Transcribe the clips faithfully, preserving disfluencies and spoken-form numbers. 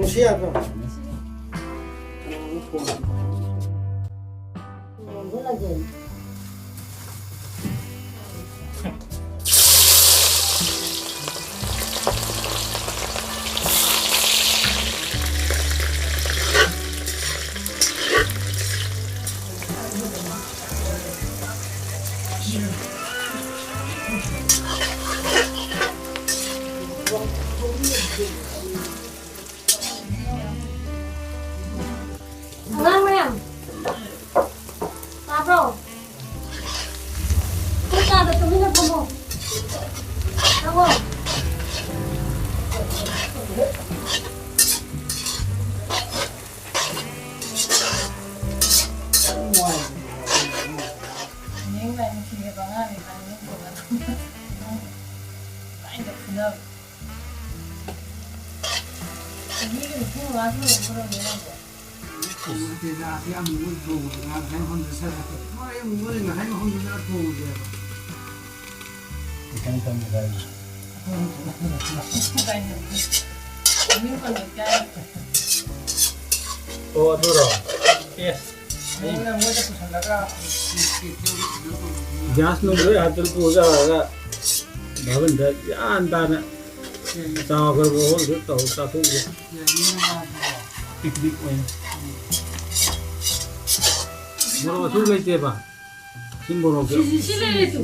ꯁꯤ ꯌꯥꯕ꯭ꯔꯣ? ꯑꯉꯥꯡ ꯃꯌꯥꯝ, ꯇꯥꯕ꯭ꯔꯣ? ꯄꯨꯡ ꯀꯌꯥꯗ ꯇꯨꯃꯤꯟꯅ ꯐꯝꯃꯣ? ꯆꯪꯉꯣ꯫ ꯅꯤꯡꯕ ꯅꯨꯡꯁꯤꯔꯕ ꯑꯉꯥꯡꯅꯤ, ꯀꯥꯏꯅ ꯅꯤꯡꯕ ꯑꯉꯥꯡꯅꯤ꯫ ꯂꯥꯏꯗ ꯐꯨꯅꯕ꯫ ꯆꯍꯤꯒꯤ ꯅꯤꯐꯨ ꯃꯉꯥ ꯁꯨꯔꯕ ꯅꯪꯕꯣ? ꯅꯠꯇꯦꯗ, ꯑꯁꯤ ꯑꯃꯨꯕ ꯊꯣꯡꯕꯗꯨꯅ ꯉꯁꯥꯏ ꯃꯐꯝꯗꯨꯗ ꯆꯠꯂꯒ, ꯍꯣꯏ, ꯑꯃꯨꯕ ꯉꯁꯥꯏ ꯃꯐꯝꯗꯨꯗ ꯊꯣꯡꯕꯅꯦꯕ꯫ ꯈꯤꯇꯪ ꯊꯝꯃꯦ ꯀꯥꯏꯅ꯫ ꯃꯃꯤꯡ ꯄꯟꯕ ꯏꯀꯥꯏ꯫ ꯑꯣ, ꯑꯗꯨꯔꯣ? ꯑꯦ꯫ ꯅꯪꯅ ꯃꯣꯏꯗ ꯄꯨꯁꯜꯂꯒ ꯒ꯭ꯌꯥꯁ ꯅꯨꯡ ꯂꯣꯏ ꯍꯥꯞꯇꯅ ꯄꯨꯔꯒ ꯂꯥꯛꯑꯒ ꯚꯥꯕꯟꯗ ꯒ꯭ꯌꯥꯟ ꯇꯥꯅ ꯆꯥꯈ꯭ꯔꯕ ꯍꯣꯜꯗꯨ ꯇꯧ ꯆꯥꯊꯣꯛꯎꯔꯦ꯫ ꯄꯤꯛꯅꯤꯛ ꯑꯣꯏꯅ꯫ ꯃꯣꯔꯣꯛ ꯑꯁꯨ ꯂꯩꯇꯦꯕ꯫ ꯁꯤ ꯃꯣꯔꯣꯛꯁꯦ꯫ ꯁꯤ ꯂꯩꯔꯦ ꯇꯨ꯫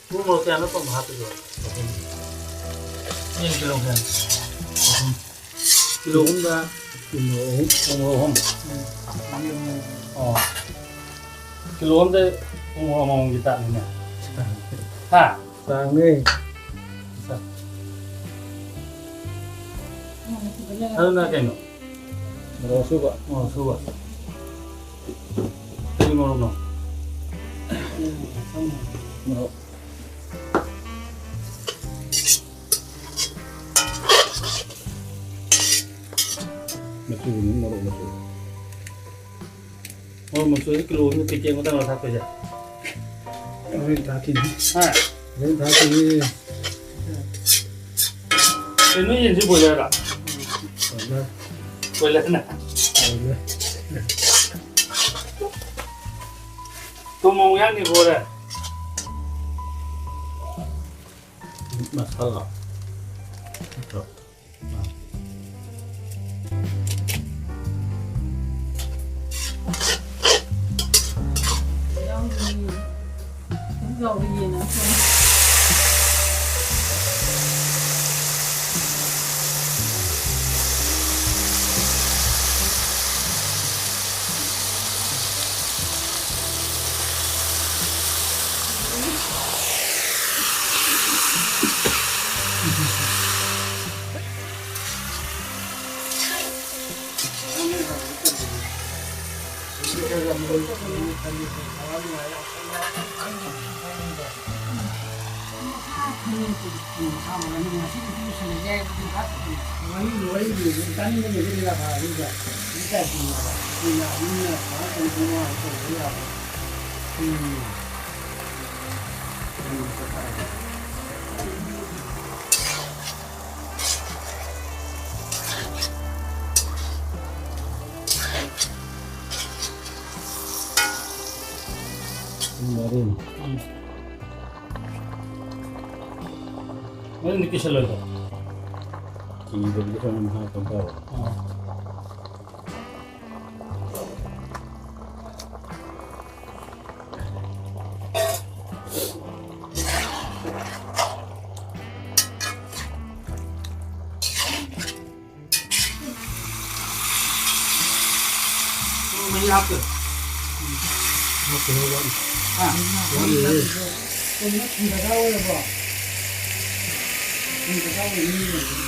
ꯊꯨꯝ ꯃꯣꯔꯣꯛ ꯀꯌꯥꯅꯣ ꯇꯣꯝꯕ ꯍꯥꯞꯄꯤꯗꯣ? ꯆꯦꯡ ꯀꯤꯂꯣ ꯀꯌꯥꯅꯣ? ꯑꯍꯨꯝ꯫ ꯀꯤꯂꯣ ꯑꯍꯨꯝꯗ ꯊꯨꯝ ꯃꯣꯔꯣꯛ ꯑꯍꯨꯝ꯫ ꯊꯨꯝ ꯃꯣꯔꯣꯛ ꯑꯍꯨꯝ꯫ ꯎꯝ꯫ ꯑꯣ꯫ ꯀꯤꯂꯣ ꯑꯃꯗ ꯊꯨꯝ ꯃꯣꯔꯣꯛ ꯑꯃꯃꯝꯒꯤ ꯇꯥꯛꯅꯤꯅꯦ꯫ ꯍꯥ? ꯇꯥꯡꯉꯦ꯫ ꯑꯗꯨꯅ ꯀꯩꯅꯣ? ꯃꯣꯔꯣꯛ ꯑꯁꯨꯕ꯫ ꯃꯣꯔꯣꯛ ꯑꯁꯨꯕ꯫ ꯀꯔꯤ ꯃꯣꯔꯣꯛꯅꯣ? ꯃꯣꯔꯣꯛ꯫ ꯃꯆꯨꯅꯤ, ꯃꯣꯔꯣꯛ ꯃꯆꯨ꯫ ꯃꯣꯔꯣꯛ ꯃꯆꯨꯁꯦ ꯀꯤꯂꯣ ꯑꯃꯗ ꯄꯦꯀꯦꯠ ꯑꯃꯇꯪꯂꯣ ꯊꯥꯛꯇꯣꯏꯁꯦ? ꯍꯣꯔꯦꯟ ꯊꯥꯛꯈꯤꯅꯤ꯫ ꯍꯥ? ꯍꯣꯔꯦꯟ ꯊꯥꯛꯈꯤꯅꯤ꯫ ꯅꯣꯏ ꯌꯦꯟꯁꯤ ꯕꯣꯏꯂꯔꯔꯥ? ꯕꯣꯏꯂꯔꯅ꯫ ꯇꯣꯃꯣ ꯌꯥꯅꯤ ꯕꯣꯔꯦ꯫ ꯃꯁꯥꯂꯥ꯫ ꯎꯝ꯫ ꯃꯔꯤꯅꯤ꯫ ꯃꯔꯤꯅꯤ ꯀꯤꯁꯜꯂꯣꯏꯗ꯭ꯔꯣ? ꯀꯤꯗꯕꯤꯗ ꯈꯔ ꯑꯗꯨꯝ ꯍꯥꯞꯄ ꯇꯥꯕ꯫ ꯑꯥ꯫ ꯃꯍꯤ ꯍꯥꯞꯇꯣꯏꯔꯣ? ꯍꯥꯞꯇꯣꯏꯔꯣ? ꯋꯥꯠꯂꯤ꯫ ꯍꯥ? ꯋꯥꯠꯂꯤꯌꯦ꯫ ꯀꯩꯅꯣ ꯊꯨꯝ ꯗꯔꯀꯥꯔ ꯑꯣꯏꯔꯕꯣ? ꯊꯨꯝ ꯗꯔꯀꯥꯔ ꯑꯣꯏꯔꯦ ꯃꯤ ꯂꯩꯕꯅꯤ꯫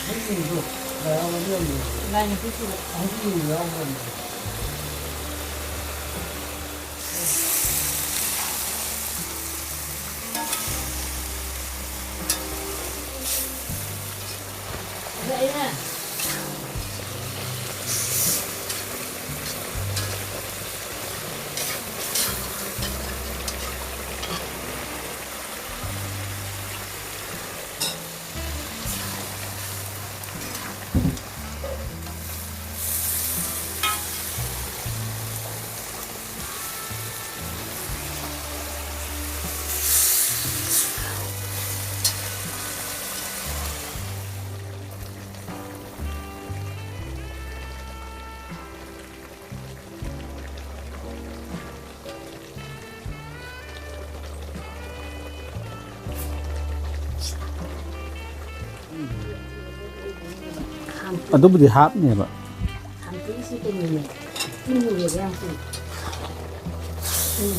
ꯑꯩꯈꯣꯏ ꯌꯦꯡꯕꯗꯣ ꯗꯔꯀꯥꯔ ꯑꯣꯏꯔꯝꯃꯣꯏ꯫ ꯂꯥꯏ ꯉꯁꯤ ꯁꯨꯔꯦ꯫ ꯑꯩꯈꯣꯏ ꯌꯦꯡꯕ ꯌꯥꯎꯈ꯭ꯔꯕꯅꯦ꯫ ꯑꯗꯨꯕꯨꯗꯤ ꯍꯥꯞꯅꯦꯕ꯫ ꯈꯥꯃꯦꯟꯁꯤ ꯀꯩꯅꯣꯅꯦ꯫ ꯏꯪꯉꯨꯔꯦꯕ ꯌꯥꯝ ꯀꯨꯏꯅ꯫ ꯎꯝ꯫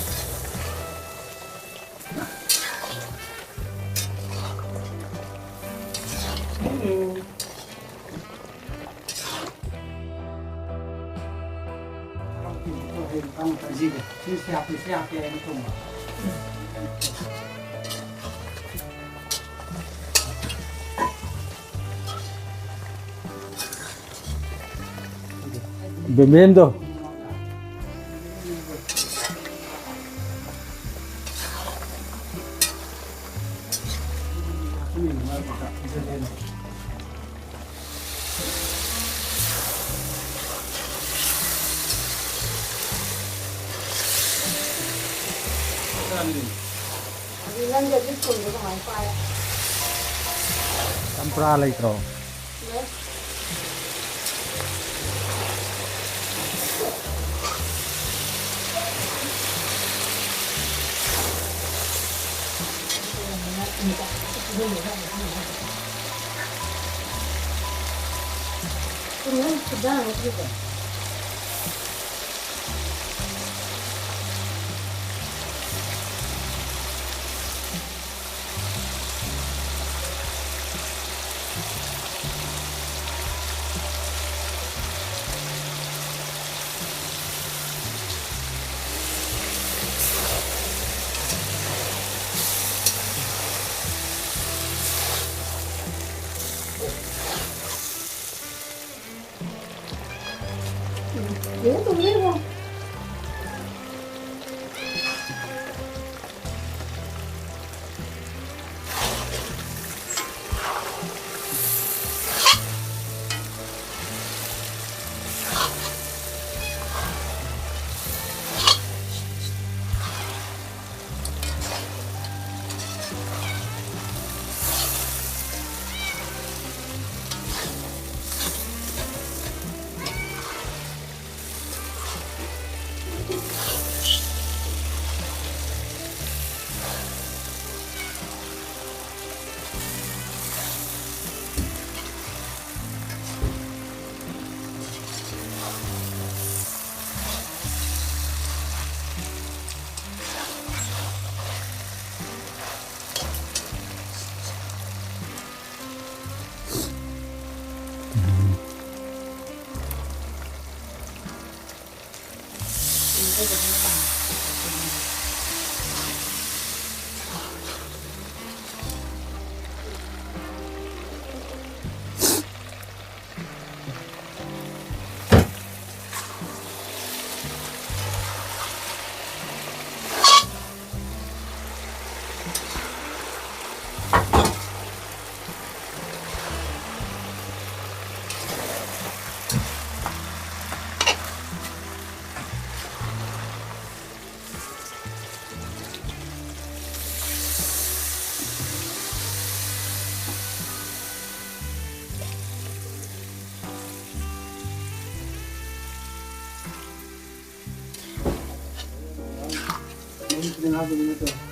ꯎꯝ꯫ ꯕꯦꯝꯕꯦꯝꯗꯣ꯫ ꯆꯝꯄ꯭ꯔꯥ ꯂꯩꯇ꯭ꯔꯣ?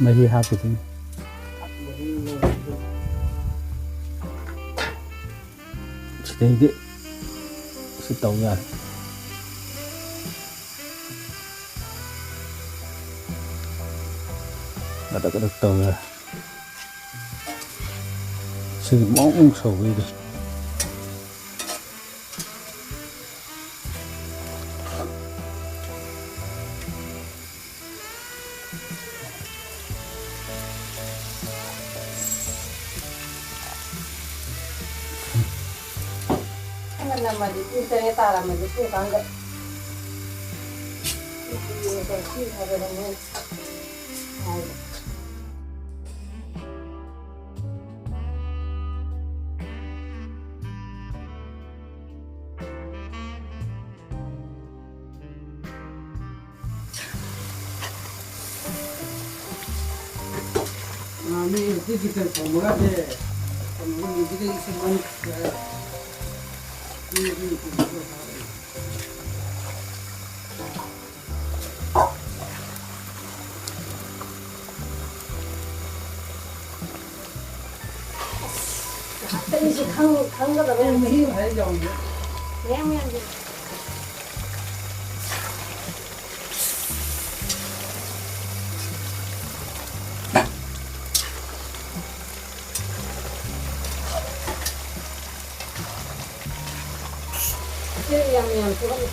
ꯃꯍꯤ ꯍꯥꯞꯄꯤꯁꯤꯅꯤ꯫ ꯁꯤꯗꯩꯗꯤ ꯁꯤ ꯇꯧ ꯌꯥꯔꯦ꯫ ꯀꯗꯛ ꯀꯗꯛ ꯇꯧ ꯌꯥꯔꯦ꯫ ꯁꯤꯒꯤ ꯃꯑꯣꯡ ꯁꯧꯕꯩꯗꯣ꯫ ꯅꯝꯃꯗꯤ ꯄꯨꯡ ꯇꯔꯦꯠ ꯇꯥꯔꯝꯃꯗꯤ ꯄꯨꯡ ꯀꯥꯡꯒ꯫ ꯃꯤ ꯍꯧꯖꯤꯛ ꯆꯤꯀꯟ ꯊꯣꯡꯕꯒꯁꯦ ꯀꯩꯅꯣꯒꯤ ꯃ꯭ꯌꯨꯖꯤꯛꯀꯤ ꯏꯁꯩ ꯃꯅꯨꯡꯗ ꯃꯤ ꯑꯗꯨꯝ ꯀꯩꯅꯣ ꯇꯧꯕ꯫ ꯉꯥꯏꯍꯥꯛꯇꯅꯤꯁꯦ ꯈꯪ-, ꯈꯪꯒꯗꯕ ꯌꯥꯝ ꯃꯍꯤ ꯉꯁꯥꯏ ꯌꯥꯎꯔꯤꯅꯦ꯫ ꯃꯌꯥꯝ ꯃꯌꯥꯝꯁꯦ꯫ ꯁꯤ ꯌꯥꯝ ꯌꯥꯝ ꯊꯣꯛꯍꯜꯂꯨ꯫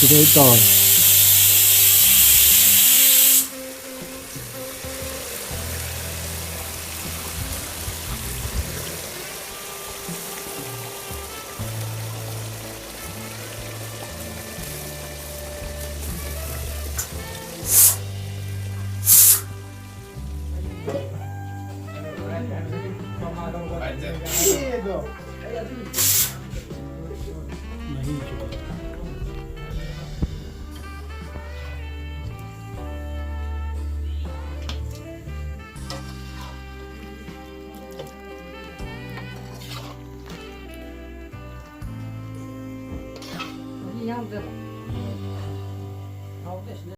ꯁꯤꯗꯩ ꯇꯧꯔꯦ꯫ ꯌꯥꯎꯗꯕ꯫